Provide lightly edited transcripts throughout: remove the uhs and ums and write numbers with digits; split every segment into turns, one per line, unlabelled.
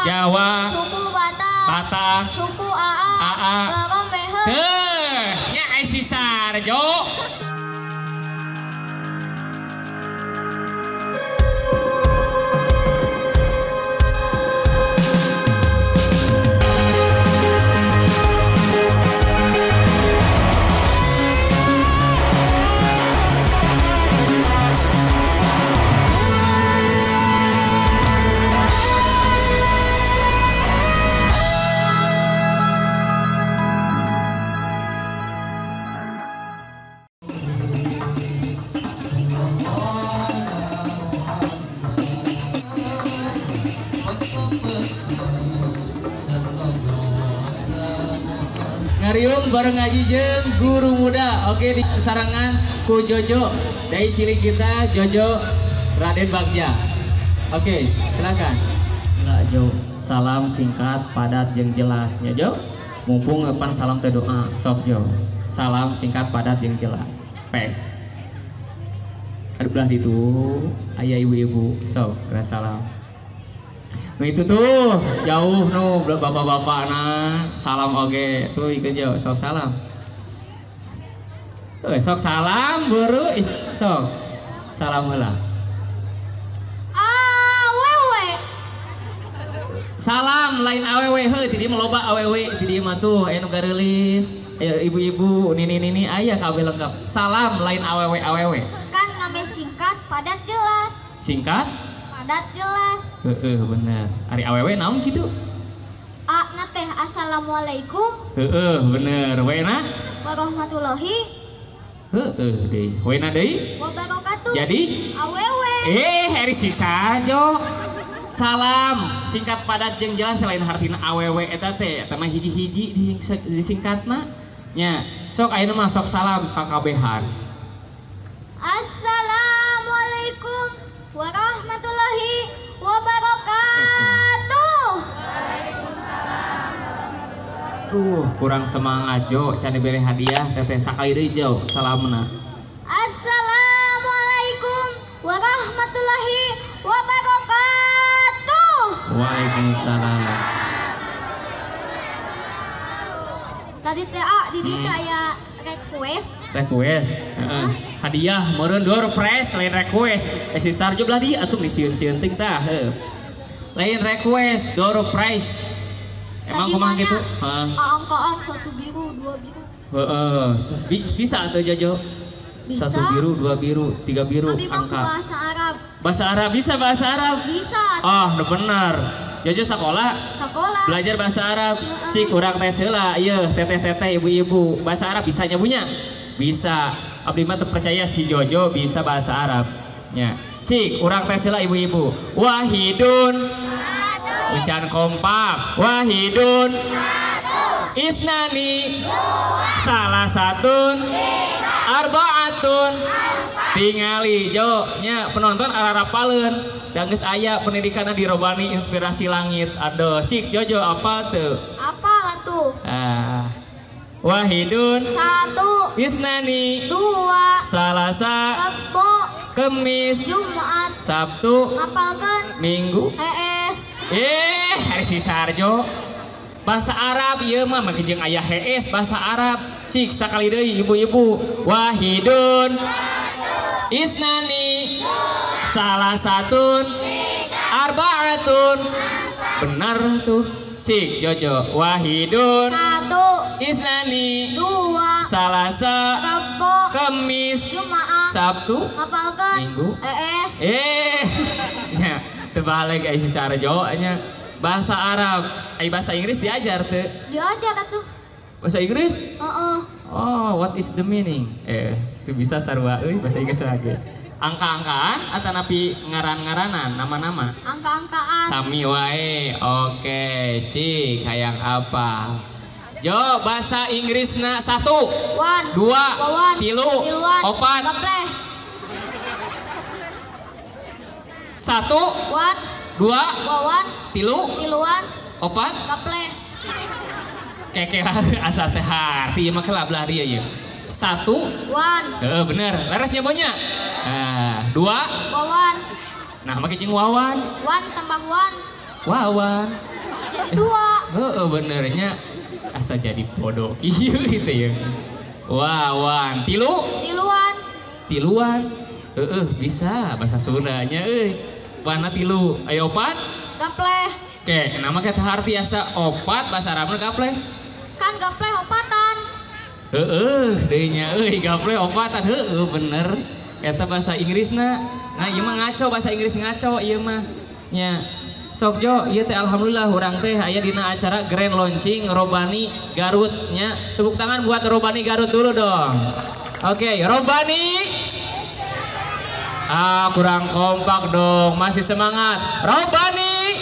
Jawa.
Suku Batak.
Batak.
Suku AA.
AA.
Garombehe.
Teuh, nya ai si Sarjo. Ngariung bareng ngaji jeung guru muda. Oke, di sarangan ku Jojo dari cilik kita Jojo Raden Bagja. Oke, silakan. Enggak Jo, salam singkat, padat jeung jelas nya Jo. Mumpung ngepan salam teh doa, sok Jo. Salam singkat, padat jeung jelas. Pek. Aduh belah ditu, aya ibu-ibu, sok keras salam. Nah itu tuh jauh nu bapak-bapak nah salam oge tuh ikut jauh sok salam. Sok salam buru sok salam heula.
Awewe.
Salam lain awewe heuh ti dieu mah loba awewe ti dieu mah tuh aya nu gareulis, aya ibu-ibu nini-nini aya kabeh lengkap. Salam lain awewe awewe.
Kan ngame singkat padat jelas.
Singkat?
Padat jelas.
Heeh bener. Ari awewe naon kitu?
A na teh assalamualaikum.
Heeh bener. W na?
Warahmatullahi.
Heeh deui. W na deui?
Wabarakatuh.
Jadi
awewe.
Ari sisa Jo. Salam singkat padat jeung jelas selain hartina awewe eta teh eta mah hiji-hiji disingkatna nya. Sok ayeuna mah sok salam ka kabehan.
Assalamualaikum warahmatullahi wabarakatuh.
Duh, kurang semangat Jo, can dibere hadiah teteh sakali deui Jo, salamna.
Assalamualaikum warahmatullahi wabarakatuh.
Waalaikumsalam.
Tadi teh A di dieu teh aya request.
Request. Heeh. Hadiah meureun door prize lain request. Si Sarjo belah dieu atuh disieun-sieun ting tah heuh. Lain request door prize. Emang kumaha gitu? Heeh.
Angkaan 1 biru, 2 biru.
Heeh. Bisa atuh Jojo.
Bisa.
1 biru, 2 biru, 3 biru
abi
angka.
Bahasa Arab.
Bahasa Arab bisa bahasa Arab?
Bisa.
Oh, nu bener. Jojo sekolah?
Sekolah.
Belajar bahasa Arab. Cik urang tes heula ieu teteh-teteh ibu-ibu. Bahasa Arab bisa nyabunya? Bisa. Abdi mah teu percaya si Jojo bisa bahasa Arab. Nya. Cik urang tes heula ibu-ibu. Wahidun. Ucan kompak. Wahidun.
1.
Isnani.
2.
Salah satu.
3.
Arbaatun.
4.
Tingali Jo nya penonton ararapaleun. Da geus aya pendidikanna dirobani inspirasi langit. Aduh, cik Jojo apa tuh?
Apa tuh?
Ah. Wahidun.
1.
Isnani.
2.
Salasa.
Rebo.
Kemis.
Jumat.
Sabtu.
Ngapalkeun.
Minggu.
ES.
Hari si Sarjo. Bahasa Arab ieu mah make jeung aya hees bahasa Arab. Cik sakali deui ibu-ibu. Wahidun.
1.
Isnani.
2.
Salah satu.
3.
Arbaatun.
4.
Benar tuh. Cik Jojo. Wahidun.
1.
Isnani.
2.
Salasa.
Rebo.
Kemis.
Jumat.
Sabtu.
Ngapalkeun.
Minggu.
ES.
Nya terbalik ai si Sarjo nya. Bahasa Arab, ai bahasa Inggris diajar teu?
Diajar atuh.
Bahasa Inggris?
Heeh.
Oh, what is the meaning? Itu bisa sarua euy bahasa Inggris lagi. Angka-angkaan atau napi ngaran-ngaranan, nama-nama?
Angka-angkaan.
Sami wae. Oke, cik hayang apa? Jo, bahasa Inggrisna 1.
1.
2.
2.
3. 4.
Gapleh.
1.
1.
2.
2.
3.
3.
4.
Gapleh.
Kekeh asa teh harti ieu mah kelah belah dieu ieu. 1.
1.
Heeh bener, leres nya bonya. Nah, 2.
Wawan.
Nah, make jeung Wawan.
Wan tambah wan.
Wawan.
Dua.
Heeh benernya asa jadi bodoh kieu gitu ya. Wawan, tilu?
Tiluan.
Tiluan. Heeh, bisa bahasa Sundanya euy. Warna tilu. Ayo opat?
Gapleh.
Oke, nama kita harti asa opat bahasa Arabna gapleh.
Kan gapleh opatan.
Heeh, deui nya euy gapleh opatan. Heeh bener. Eta bahasa Inggrisna. Nah, ieu mah ngaco bahasa Inggris ngaco ieu mah. Nya. Sok Jo, ieu teh alhamdulillah urang teh aya dina acara grand launching Robani Garut nya. Tepuk tangan buat Robani Garut dulu dong. Oke, Robani. Ah, kurang kompak dong. Masih semangat. Robani.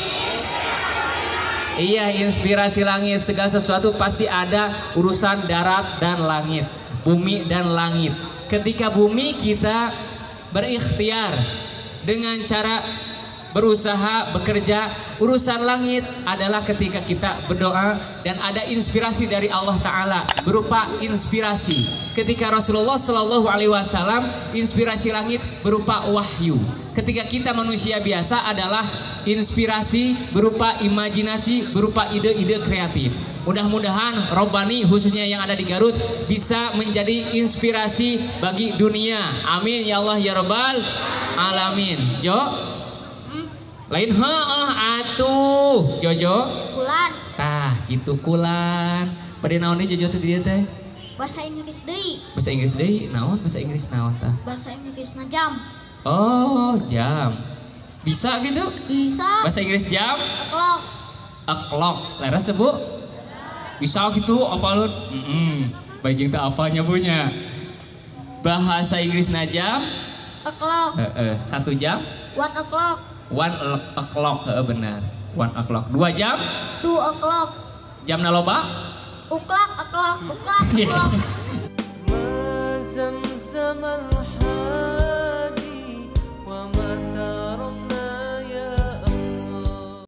Iya, inspirasi langit. Segala sesuatu pasti ada urusan darat dan langit, bumi dan langit. Ketika bumi kita berikhtiar dengan cara berusaha, bekerja. Urusan langit adalah ketika kita berdoa dan ada inspirasi dari Allah Ta'ala berupa inspirasi. Ketika Rasulullah Shallallahu Alaihi Wasallam, inspirasi langit berupa wahyu. Ketika kita manusia biasa adalah inspirasi berupa imajinasi, berupa ide-ide kreatif. Mudah-mudahan Robani khususnya yang ada di Garut bisa menjadi inspirasi bagi dunia. Amin ya Allah ya Rabbal Alamin. Jo? Lain heeh atuh Jojo.
Kulan.
Tah gitu kulan. Pada naon deui Jojo teh di dieu teh?
Bahasa Inggris deui.
Bahasa Inggris deui naon? Bahasa Inggris naon tah?
Bahasa Inggrisna jam.
Oh, jam. Bisa gitu?
Bisa.
Bahasa Inggris jam?
O'clock.
O'clock. Leres teh, Bu? Bisa gitu apa lu? Baik jeung teu apanya punya. Bahasa Inggrisna jam?
O'clock.
Heeh, 1 jam?
1 o'clock.
1 o'clock, benar. 1 o'clock. 2 jam?
2 o'clock.
Jamna loba?
Uklak, o'clock, uklak, o'clock.
زمزم.